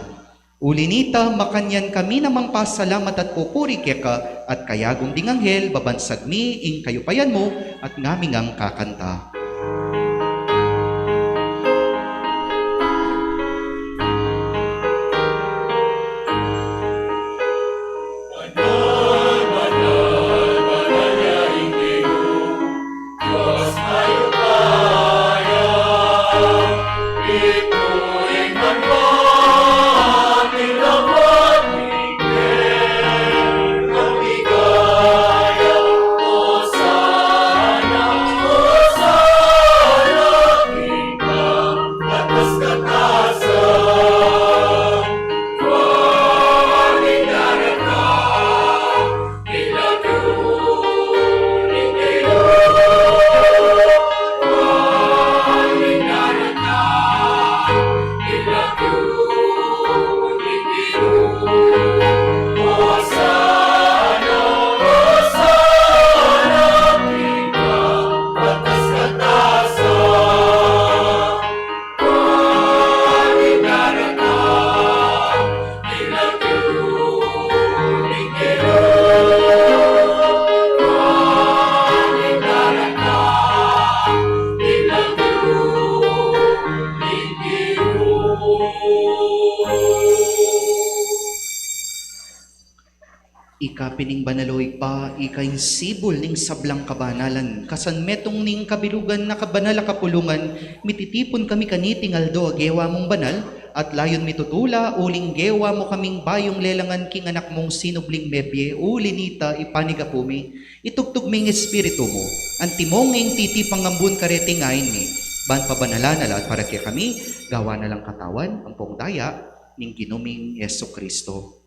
Uli nita, makanyan kami namang pasalamat at pupuri keka, at kayagum ding anghel, babansag mi ing kayupayan mu, at ngami ngang kakanta. Ika pin ing banal, o Ibpa, ika ing sibul ning sablang kabanalan. Kasanmetung ning kabilugan na kabanal a kapulungan, mititipun kami kaniting aldo a gewa mung banal, at layun mi tutula, uling gewa mu kaming bayung lelangan king anak mung sinubling mebie, uli nita ipanigapu mi, itugtug mi ing Espiritu mu, antimong ing titipang ambun kareting ain mi, ban pabanalan na la at para kekami, gawan na lang katawan ampong daya ning Ginu ming Jesucristo.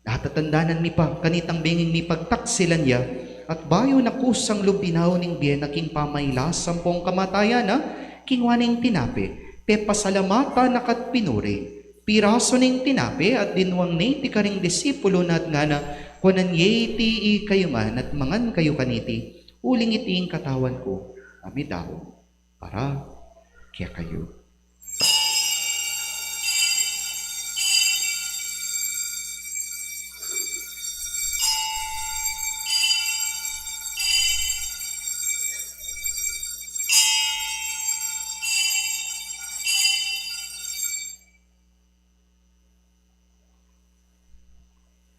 Natatandanan mi pa, kanitang benging mipagtaksilan ya, at bayu na kusang lub binaun ing bie na king pamailas ampong kamatayan na, kinua ne ing tinape, pepasalamatan na ka't pinuri, pirasu ne ing tinape at dinwang ne iti karing disipulu na at ngana, kuanan ye iti ikayu ngan at mangan kayu kaniti, uling iti ing katawan ku a midaun para kekayu.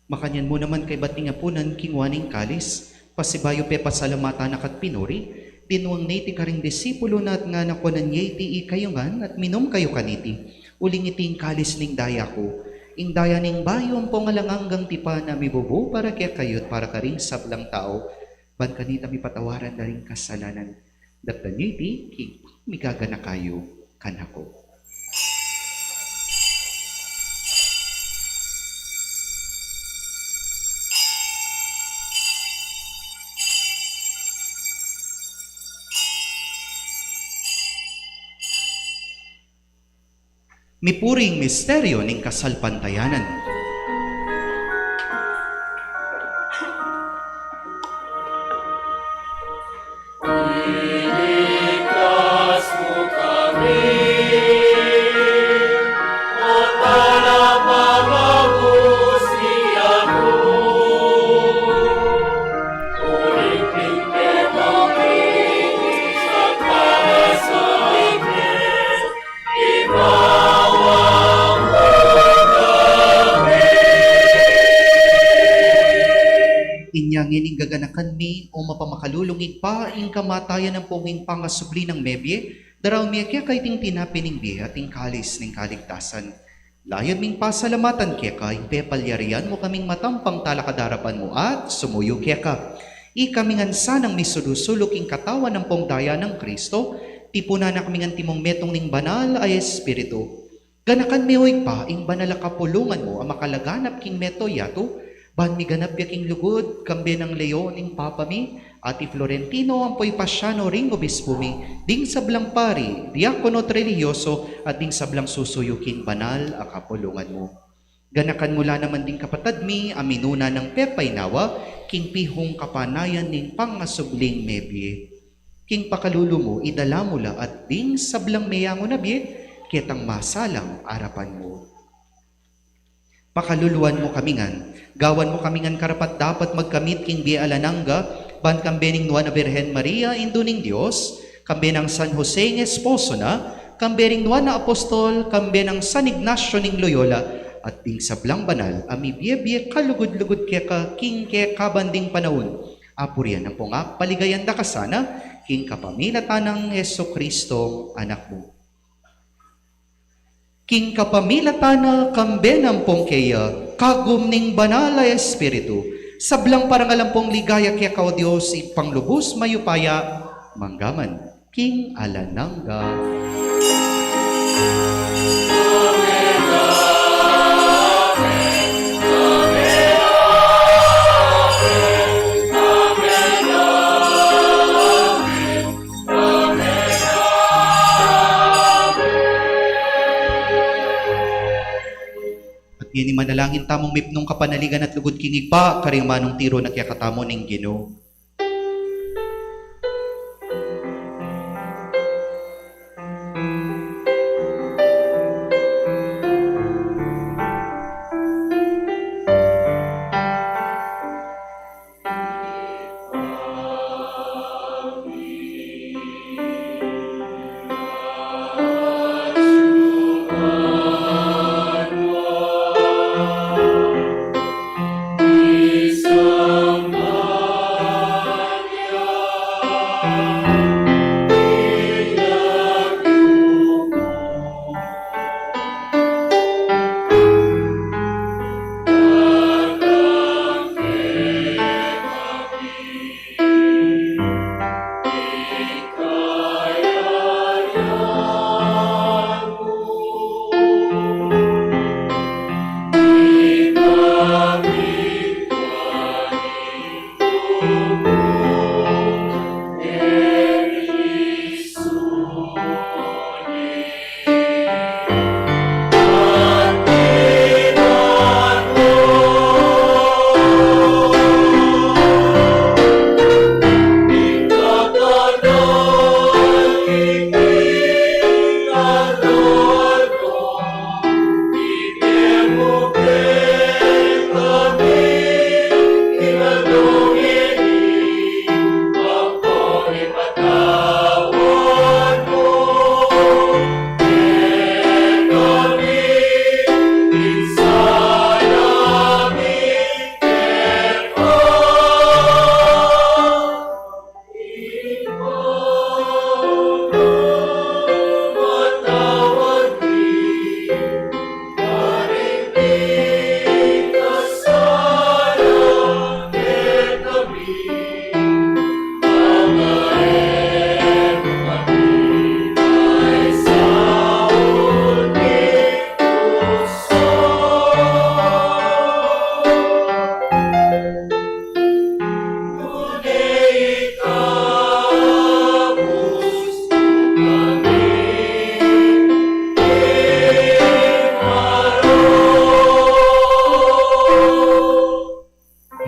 Makanyan mu naman kaybat ning apunan, kinua ne ing kalis, pasibayu pepasalamatan na ka't pinuri, dinwang ne iti karing disipulu na at ngana, kuanan ye iti ikayu ngan at minum kayu kaniti, uling iti ing kalis ning daya ku, ing daya ning bayu ampong alang anggang tipan a mibubu para kekayu at para karing sablang tau, ban kanita mipatawaran da ring kasalanan. Daptan yu iti king migaganaka yu kanaku. Mipuri ing misteryu ning kasalpantayanan. Iligtas mu kami. Inya ngeni gaganakan mi, o mapamakalulung Ibpa, ing kamatayan ampong ing pangasubli nang mebie, daraun mi keka iting tinape ning bie at ing kalis ning kaligtasan. Layun ming pasalamatan keka ing pepalyarian mu kaming matampang talakad king arapan mu at sumuyu keka. Ikami ngan sanang misulu-sulu king katawan ampong daya nang Kristo, tipunan na kami ngan antimong metung ning Banal a Espiritu. Ganakan me, o Ibpa, ing banal a kapulungan mu a makalaganap king mabilug a yatu, ban miganap ya king lugud, kambe nang Leon ing Papa mi, at i Florentino ampo i Pasiano ring obispo mi, ding sablang pari, diakono at relihiyoso, at ding sablang susuyu king banal a kapulungan mu. Ganakan mu la naman ding kapatad mi a minuna nang pepainawa king pihung kapanayan ning pangasubling mebie. King pakalulu mu, idala mu la at ding sablang meyangu na bie, ketang masalang arapan mu. Pakaluluan mu kami ngan, gawan mu kami ngan karapat-dapat magkamit king bie alang angga, ban kambe ning Nuan a Birhen Maria, Indu ning Dios, kambe nang San Jose ing esposo na, kambe ring Nuan a Apostol, kambe nang San Ignacio ning Loyola, at ding sablang banal a mibie-bie kalugud-lugud keka king kekaban ding panaun. Apurian ampong paligayan da ka sana, king kapamilatan nang Jesucristo, Anak mu. King kapamilatan na, kambe na ampong keya, kagum ning Banal a Espiritu, sablang parangal ampong ligaya keka, o Dios, Ibpang lubus mayupaya, mangga man king alang angga. At ngeni manalangin tamung mipnung kapanaligan at lugud king Ibpa, karing amanung tiru na kekatamu ning Ginu.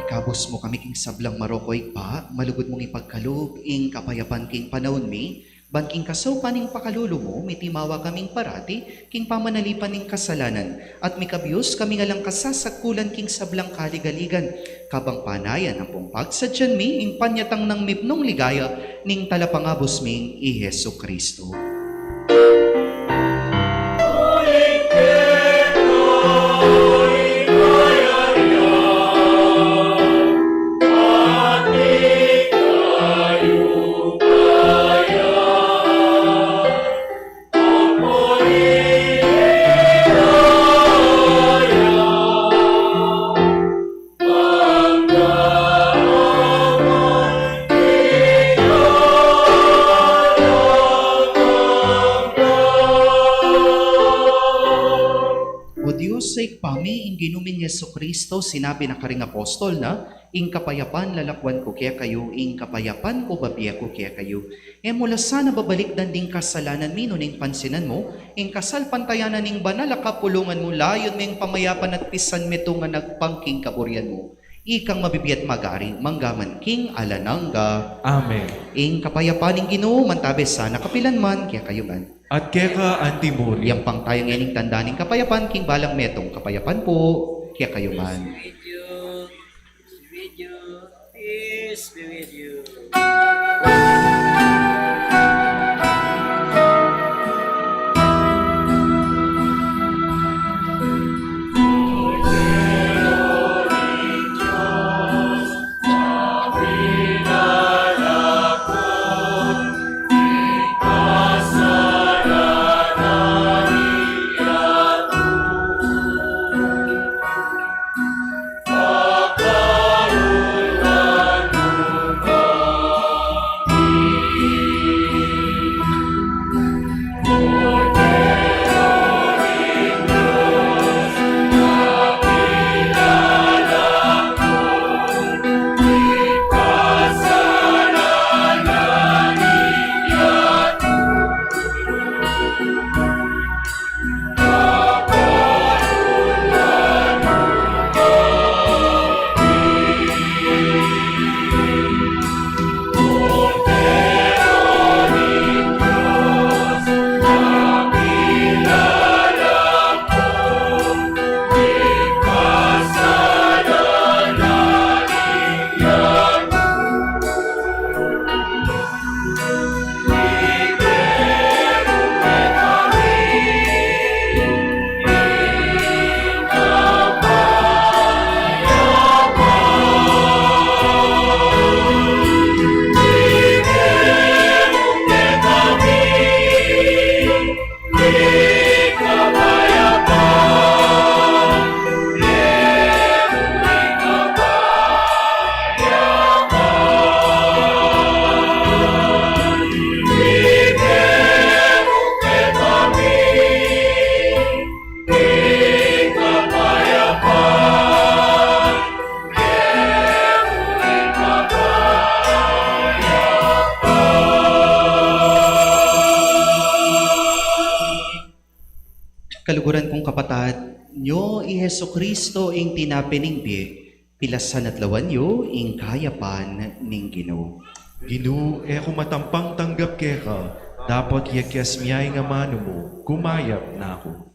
Ikabus mu kami king sablang marok, o Ibpa, malugud mung ipagkalub ing kapayapan king panaun mi, ban king kasaupan ning pakalulu mu, mitimawa kaming parati king pamanalipan ning kasalanan, at mikabius kaming alang kasasagkulan king sablang kaligaligan, kabang panayan ampong pagsadyan mi ing panyatang nang mipnung ligaya ning Talapangabus ming i Jesucristo. Jesucristo, sinabi na karing apostol na, "Ing kapayapan lalakwan ku kekayu, ing kapayapan ku babie ku kekayu." E mu la sana babalikdan ding kasalanan mi nune ing pansinan mu, ing kasalpantayanan ning banal a kapulungan mu, layun me ing pamayapan at pisan metung a nagpang king kaburian mu. Ikang mabibie at mag-ari, mangga man king alang angga. Amen. Ing kapayapan ning Ginu, mantabe sana kapilan man, kekayu ngan. At keka antimurin. Yang pang tayu ngening tanda ning kapayapan, king balang metung, kapayapan pu, kekayu ngan. Peace be with you. Peace be with you. Kaluguran kung kapatad, nyo i Jesucristo ing tinape ning bie, pilasan at lawan yu ing kayapan ning Ginu. Ginu, e ku matampang tanggap keka, dapot yakyas mi ya ing amanu mu, kumayap na ku.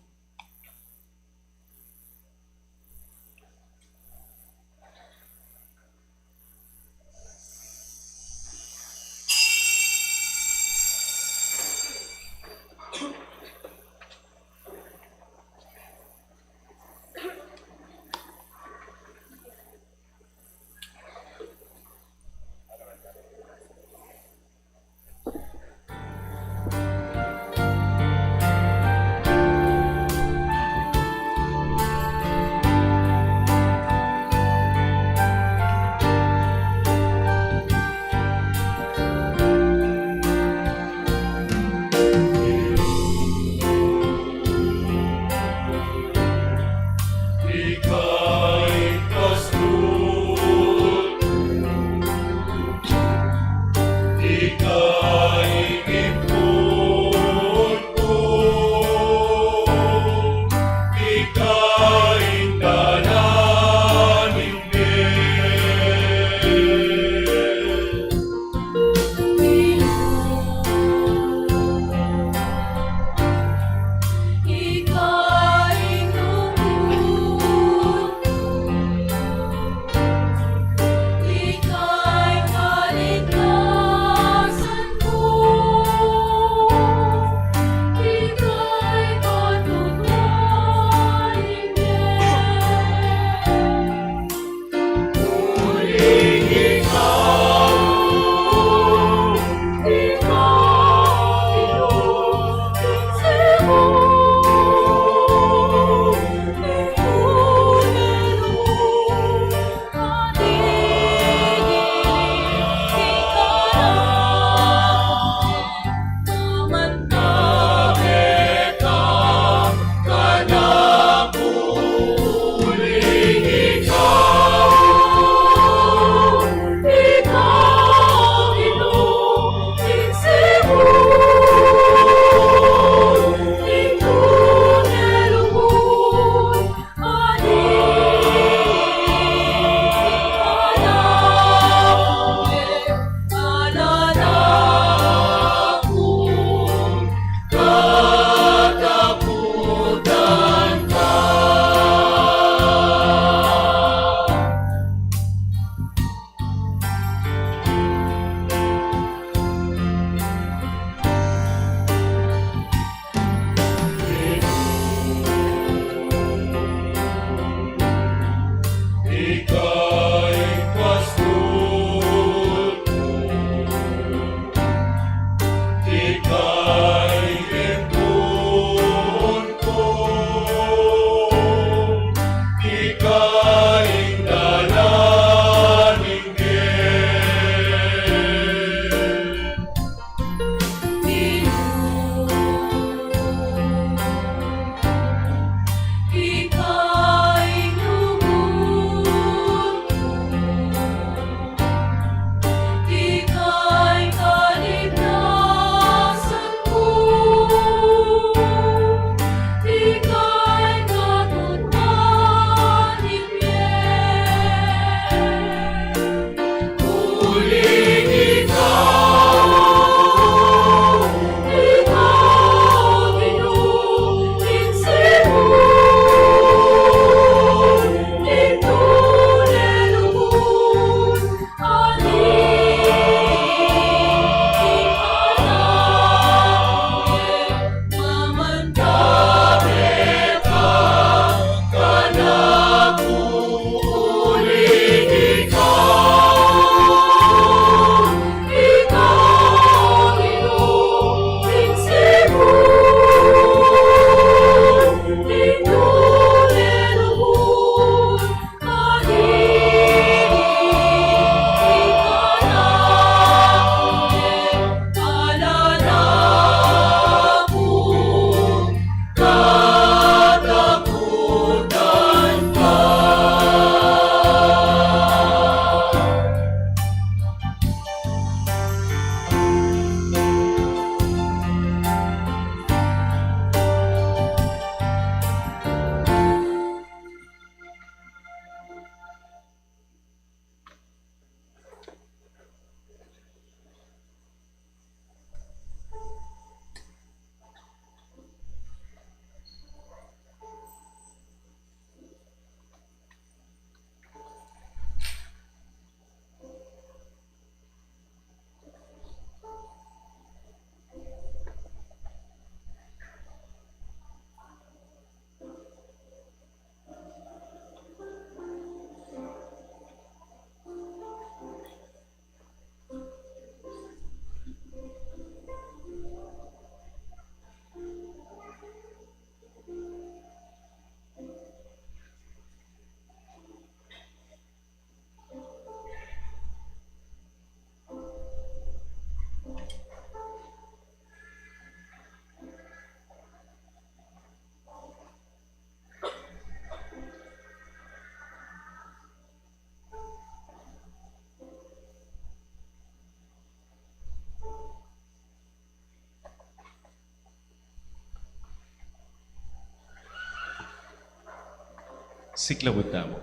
Siklaben tamu.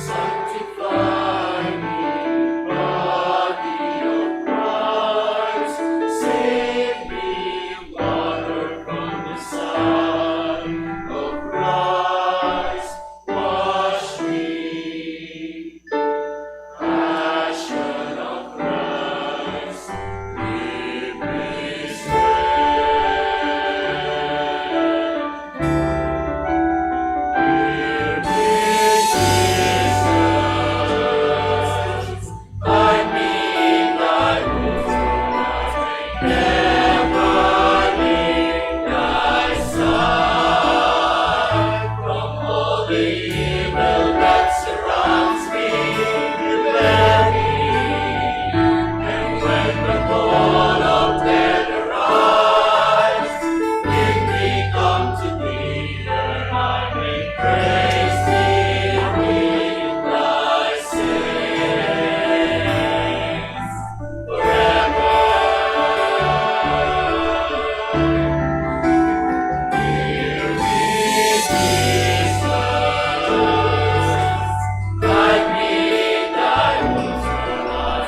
Sanctify me, body of Christ, save me, water from the side of Christ, wash me. Passion of Christ, give me strength. Give me Jesus. I need thy wisdom, I may never leave thy side. From all the evil that surrounds me, deliver me. And when the call of death arrives, bid me come to thee, that I may praise thee with thy saints forever. Hear me, Jesus, guide me, thy wounds are not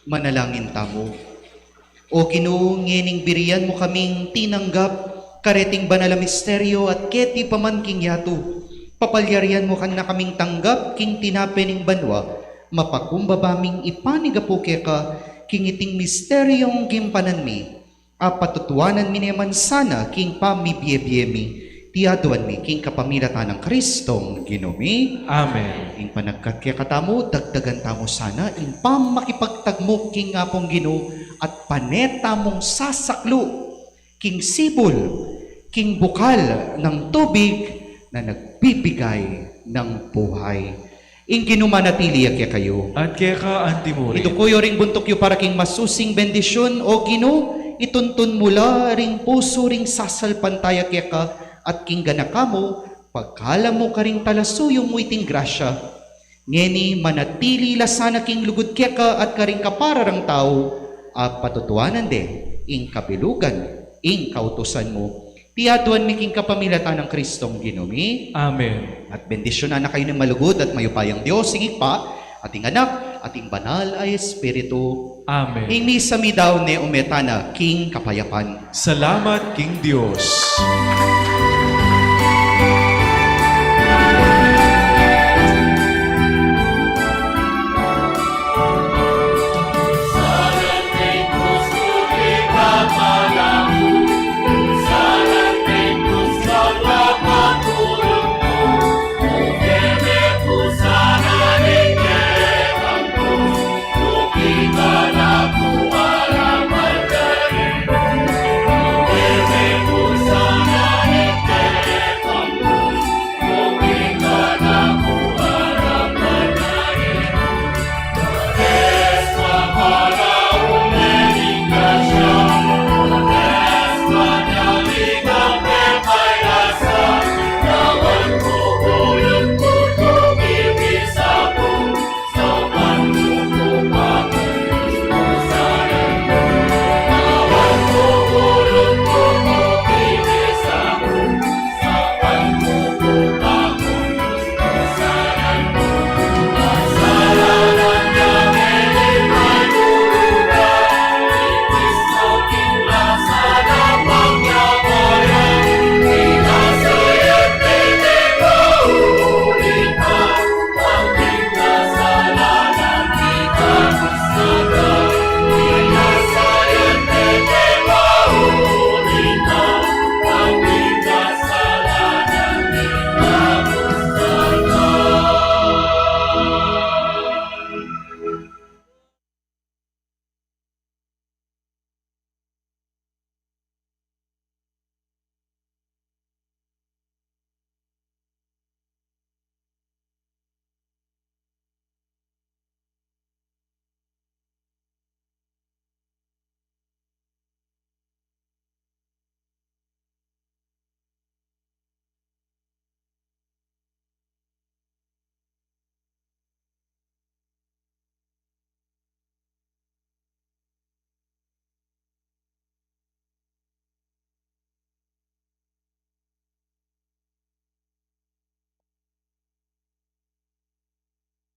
Manalangin tamu. O Ginu, ngening birian mu kaming tinanggap kareting banal a misteryo at keti pa man king yatu, papalyarian mu kan na kaming tanggap king tinape ning banua, mapakumbaba ming ipanigapu keka king iting misteryong gimpanan mi. Apatutuanan mi ne man sana king pamibie-bie mi, iti aduan mi king kapamilatan nang Kristong Ginu mi. Amen. Ing panagkat kekatamu, dagdagan tamu sana ing pamakipagtagmuk king Apung Ginu at pane tamung sasaklu king sibul, king bukal nang tubig na nagbibigay nang buhay. Ing Ginu manatili ya kekayu. At keka antimurin. Iduku yu ring buntuk yu para king masusing bendisyun, O Ginu, ituntun mu la ring pusu ring sasalpantaya keka, at king ganaka mu, pagkalam mu karing talasuyu mu iting grasya. Ngeni manatili la sana king lugud keka at karing kapararang tau, apatutuanan de ing kabilugan, ing kautusan mu. Iti aduan mi king kapamilatan nang Kristong Ginu mi. Amen. At bendisyunan na kayu ning malugud at mayupayang Dios, ing Ibpa, at ing Anak, at ing Banal a Espiritu. Amen. Ing misa mi daun ne ume tana king kapayapan. Salamat king Dios.